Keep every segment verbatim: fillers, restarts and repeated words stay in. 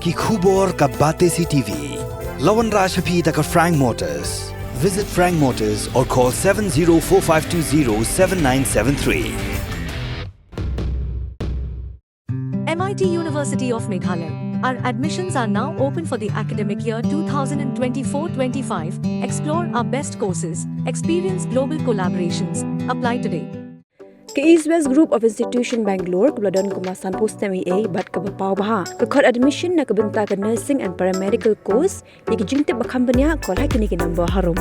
Ki khubor ka Batesi T V. La wanrah sha phi da ka Frank Motors. Visit Frank Motors or call seven zero four five two zero seven nine seven three. M I T University of Meghalaya. Our admissions are now open for the academic year two thousand twenty-four twenty-five. Explore our best courses, experience global collaborations. Apply today. Ka East West Group of Institution Bangalore, kaba la don kumba sanphew snem eiei bad kaba paw bha, ka khot admission na ka bynta ka nursing and paramedical course. Ïa ki jingtip ba kham bniah, call ha kine ki number harum.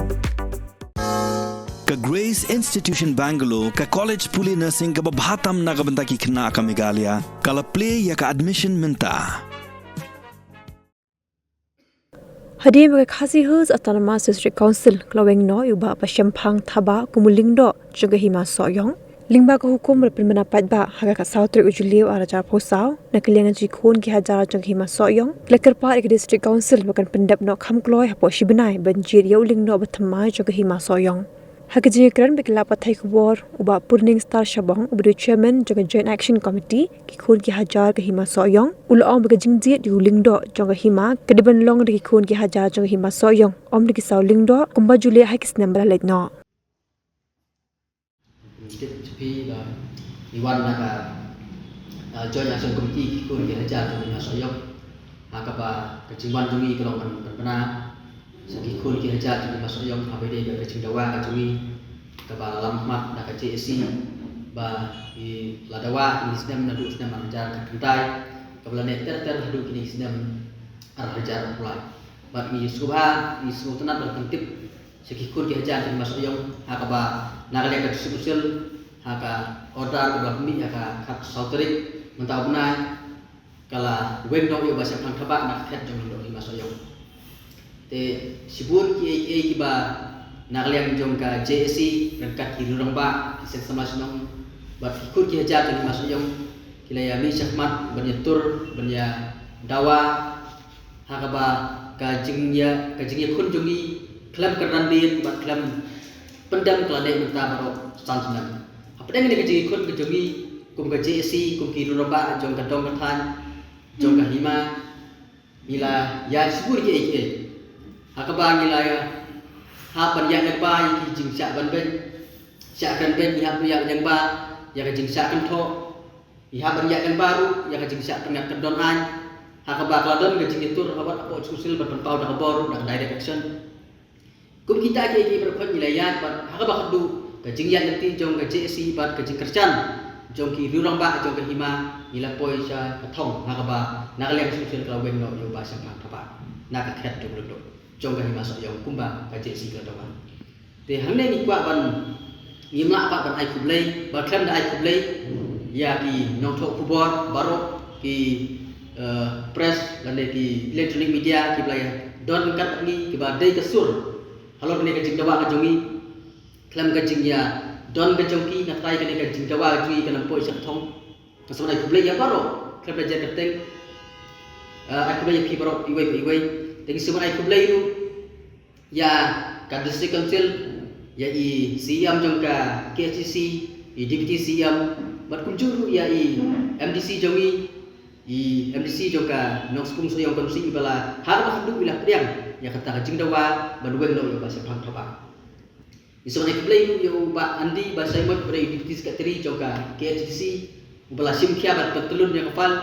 Ka Grace Institution Bangalore, ka college pule nursing kaba bha tam na ka bynta ki khynnah ka Meghalaya, ka la plie ïa ka admission mynta. Hadien ba ka Khasi Hills Autonomous District Council ka la weng noh ïa u Bah Bashemphang Thabah kum u lyngdoh jong ka Hima Sohiong. Lyngba ka hukum ba la pynbna paidbah ha ka khatsaw tarik u Jylliew arhajar arphew saw, na ka liang jong ki khun ki hajar jong ka Hima Sohiong, ki la kyrpad ïa ka District Council ba kan pyndep noh kham kloi hapoh shi bnai ban jied ïa u lyngdoh ba thymmai jong ka Hima Sohiong. Ha ka jingïakren bad ki lad pathai khubor, u Bah Purning Star Shabong, uba dei u chairman jong ka Joint Action Committee ki khun ki hajar ka Hima Sohiong, u la ong ba ka jingjied ïa u lyngdoh jong ka hima ka dei ban long da ki khun ki hajar jong ka Hima Sohiong, ym da ki saw lyngdoh kumba ju leh ha ki snem ba la leit noh. Ngi tip sha phi ba ngi wan na ka, uh, Joint Action Committee ki khun ki hajar jong ka Hima Sohiong. Ha kaba ka jingwan jong ngi ka long ban, ban pynbna sha ki khun ki hajar jong ka Hima Sohiong, haba ïadei bad ka jingdawa ka jong ngi kaba la lam khmat na ka J A C, ba ngi la dawa kine ki snem naduh snem arhajar khatkhyndai, kaba la neh ter ter haduh kine ki snem arhajar arphew lai. Bad ngi sngewbha, ngi sngewtynnat ban pyntip sha ki khun ki hajar jong ka Hima Sohiong, ha kaba na ka liang ka District Council, ha ka order kaba la pynmih ha ka khatsaw tarik mynta u bnai, ka la weng noh ïa u Bah Shemphang Thabah na ka khet jong u lyngdoh Hima Sohiong. Te shibun kiei kiei kiba na ka liang jong ka J A C ryngkat ki rangbah, ki seng samla shnong bad ki khun ki hajar jong ka Hima Sohiong ki la ïa mih shakhmat ban ïatur, ban ïa dawa ha kaba ka jingïa, ka jingïakhun jong ngi khlem kyrdan dien bad khlem pyndem ka la dei mynta baroh san snem. Hapdeng kane ka jingïakhun ka jong ngi kum ka J A C, kum ki rangbah jong ka dong ka thaiñ, jong ka hima, ngi la ïa shibun kiei kiei ha kaba ngi la ïa hap ban ïa lyngba ïa ki jingshah ban beiñ, shah kren beiñ, ngi hap ban ïa lyngba ïa ka jingshah kynthoh. Ngi hap ban ïa lyngba ruh ïa ka jingshah pyngngad kyndon aiñ ha kaba ka la don ka jingïatur ha wat hapoh Council ban pynpaw da ka bor, da ka direct action. Kum kita kiei kiei baroh ngi la ïaid bad ha kaba khatduh ka jingïaid lynti jong ka J A C bad ka jingkyrshan jong ki rangbah jong ka hima, ngi la poi sha ka thong ha kaba na ka liang Council ka la weng noh ïa u Bah Shemphang Thabah na ka khet jong u lyngdoh jong ka Hima Sohiong kumba ka J A C ka la dawa. Te hangne ngi kwah ban, ngim lah pat ban ai khublei, bad khlem da ai khublei ïa ki nongthoh khubor baroh, ki, eh, press lane ki electronic media kiba la ïa don ryngkat bad ngi, kiba dei ka sur halor kane ka jingdawa ka jong ngi. Khlem ka jingïadon ka jong ki, nga trai kane ka jingdawa ka jong ngi kan ym poi sha ka thong. Nga sngewbha ai khublei ïa baroh khlem da jer kyrteng. Eh, ai khublei ïa phi baroh iwei pa iwei. Te ngi sngewbha ai khublei ruh ïa ka District Council, ïa i C E M jong ka K H A D C, i Deputy C E M, bad kumjuh ruh ïa i M D C jong ngi, i M D C jong ka Nongspung Sohiong Constituency, iba la ha kaba khatduh i la pdiang ïa kata ka jingdawa ban weng noh ïa u Bah Shemphang Thabah. Ngi sngewbha ai khublei ruh ïa u Bah Andy Basaiawmoit, uba dei u Deputy Secretary jong ka K H A D C, uba la shim khia bad pyntyllun ïa ka file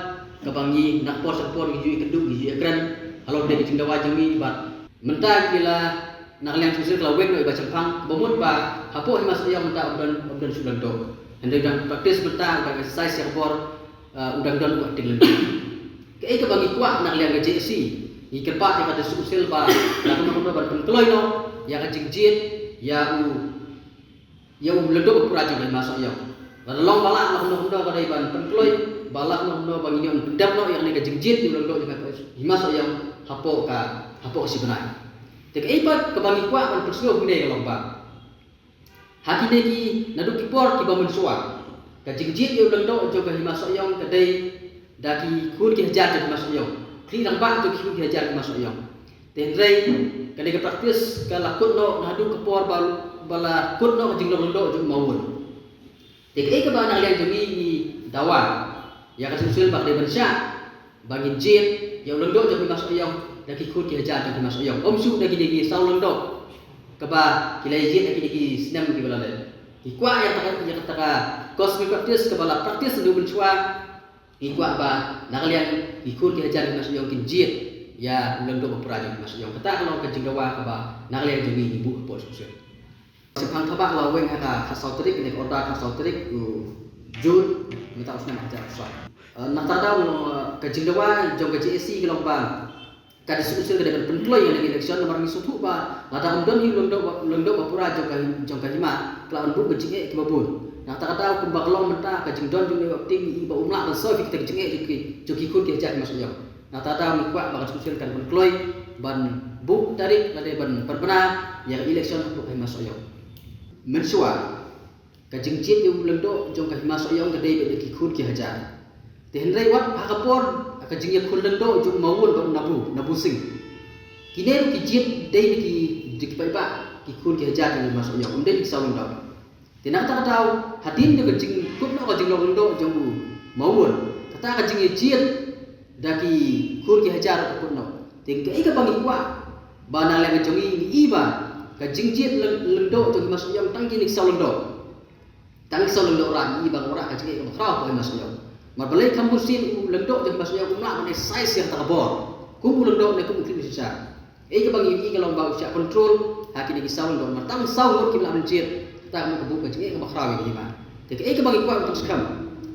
kaba ngi na ka por sha ka por ngi ju ïakynduh, ngi ju ïakren halor kane ka jingdawa jong ngi. Bad mynta ngi la, na ka liang Council ka la weng noh ïa u Bah Shemphang, kaba mut ba hapoh Hima Sohiong mynta um don, um don shuh u lyngdoh. Hynrei u dang practice mynta, u dang exercise ïa ka bor, eh, u dang don u acting lyngdoh. Kaei kaba ngi kwah na ka liang ka J A C, ngi kyrpad ïa ka District Council ba la kumno kumno ban pynkloi noh ïa ka jingjied ïa u, ïa u lyngdoh ba pura jong ka Hima Sohiong. Lada long ba lah, la kumno kumno ka dei ban pynkloi, ba la kumno kumno ba ngin ïoh pyndep noh ïa kane ka jingjied ïa u lyngdoh jong ka Hima Sohiong hapoh ka, hapoh ka shi bnai. Te kaei pat kaba ngi kwah ban pynsngew hangne ka long ba ha kine ki, naduh ki por kiba mynshuwa, ka jingjied ïa u lyngdoh jong ka Hima Sohiong ka dei da ki khun ki hajar jong ka Hima Sohiong, ki rangbah jong ki khun ki hajar jong ka Hima Sohiong. Te hynrei kane ka practice ka la kut noh naduh ka por ba, ba la kut noh ka jinglong lyngdoh jong u mawun. Te kaei kaba na ka liang jong ngi ngi dawa ïa ka Council ba ka dei ban shah Ba ngin jied ïa u lyngdoh jong ka Hima Sohiong da ki khun ki hajar jong ka Hima Sohiong. Ym shu da kine ki saw lyngdoh kaba ki la jied ha kine ki snem kiba la leit. Ngi kwah ïa kata, ïa kata ka customary practice kaba la practice naduh mynshuwa. Ngi kwah ba na ka liang ki khun ki hajar jong ka Hima Sohiong kin jied ïa u lyngdoh ba pura jong ka Hima Sohiong. Kata ka long ka jingdawa kaba na ka liang jong ngi ngi buh hapoh shisien. Shemphang Thabah la weng ha ka khatsaw tarik, kane ka order khatsaw tarik u June mynta u snem ar hajar arphew saw. Eh, na kata ka daw, eh, ka jingdawa jong ka J A C ka long ba ka dei shisien ka dei ban pynkloi ïa ka election namar ngi sngewthuh ba lada ym don hi u lyngdoh ba, lyngdoh ba pura jong ka, jong ka hima, ka la ban buh ka jingeh kiba bun. Na kata ka daw kumba ka long mynta ka jingdon jong une u acting i ba um lah ban solve ïa kita ki jingeh jong ki, jong ki khun ki hajar Hima Sohiong. Na kata ka daw ngi kwah ba ka Constitution kan pynkloi ban buh tarik lane ban pynbna ïa ka election hapoh ka Hima Sohiong. Mynshuwa ka jingjied ïa u lyngdoh jong ka Hima Sohiong ka dei beit da ki khun ki hajar. Te hynrei wat ha ka por ka jingïakhun lyngdoh jong u Mawun bad u Nabu, Nabu Singh. Kine ruh ki jied dei da ki, da ki paidbah, ki khun ki hajar jong ka Hima Sohiong, ym dei da ki saw lyngdoh. Te na kata ka daw hadien da ka jingkut noh ka jinglong lyngdoh jong u Mawun, kata ka jingïajied da ki khun ki hajar ka kut noh. Te kaei kaba ngi kwah ba na liang jong ngi ngi i ba ka jingjied lyng-, lyngdoh jong ka Hima Sohiong tang kine ki saw lyngdoh. Tang ki saw lyngdoh rah ngi i ba ngi rah ka jingeh kaba khraw hapoh Hima Sohiong. Namar balei kham bun sien u lyngdoh jong ka Hima Sohiong um lah ban exercise ïa kata ka bor kum u lyngdoh ne kum u khyllipmat shisha. Ei kaba ngi i ka long ba u shah control ha kine ki saw lyngdoh namar tang saw ngut kiba lah ban jied. Kata ka mut ka buh ka jingeh kaba khraw ïa ka hima. Te kaei kaba ngi kwah ban pynskhem,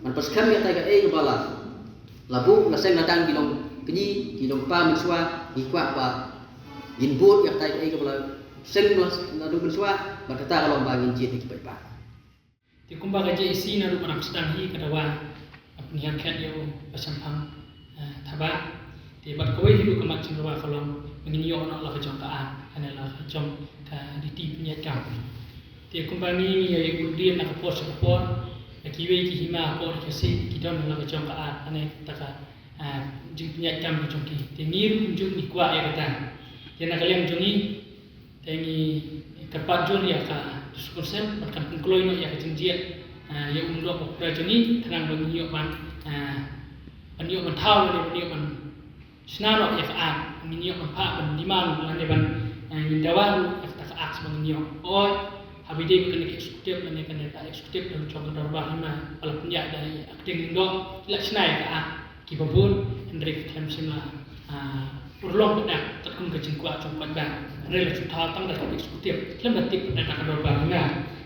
ban pynskhem ïa kaei kaba la, la buh la seng la dang ki long kñi ki long kpa mynshuwa, ngi kwah ba ngin bud ïa kaei kaba la seng la, la duh mynshuwa. Bad kata ka long ba ngin jied ïa ki paidbah. Te kumba ka J A C naduh ba nang sdang hi ka dawa ban pynhiar khet ïa u Bah Shemphang, eh, Thabah. Te bad kawei hi ruh ka mat jingdawa ka long ba ngin ïoh noh la ka jong ka ar, kane la ka jong ka riti pynïaid kam. Te kumba ngi ngi ïa ïa na ka por sha ka por, na kiwei ki hima por ki si ki don la ka jong ka ar, kane kata ka, eh, jingpynïaid kam ka jong ki. Te ngi ruh kumjuh ngi kwah ïa kata. Te na ka liang jong ngi te ngi kyrpad jur ïa ka District Council bad kan pynkloi noh ïa ka jingjied, ah, ïa u lyngdoh ba pura jong ngi khnang ba ngin ïoh ban, ah, ban ïoh ban thaw lane ban ïoh ban shna noh ïa ka act, ngin ïoh ban phah ban demand lane ban, ah, ngin dawa ruh ïa kata ka act ba ngin ïoh. Hooid, haba ïadei bad kane ka executive lane kane ka executive jong ka dorbar hima ba la pynïaid da i acting lyngdoh ki la shna ïa ka act kiba bun, hynrei ka khlem shym la, ah, urlong pat katkum ka jingkwah jong u paidbah. Hynrei la shu thaw tang da ka executive, khlem da tip pat da ka dorbar hima.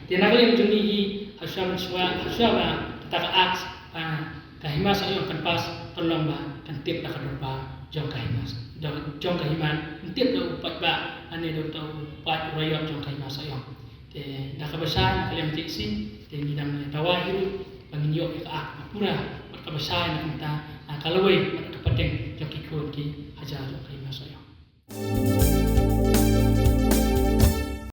Te na ka liang jong ngi hi, hashwa mynshuwa, hashwa ba kata ka act, ah, ka Hima Sohiong kan pass, kan long ba kan tip da ka dorbar jong ka hima, jong, jong ka hima, kan tip da u paidbah, lane da u paid u raiot jong ka Hima Sohiong. Te da kaba shai na ka liang J A C te ngi dang ïa dawa hi ruh ba ngin ïoh ïa ka act ba pura bad kaba shai na ka bynta, ah, ka lawei bad ka pateng jong ki khun ki hajar jong ka Hima Sohiong.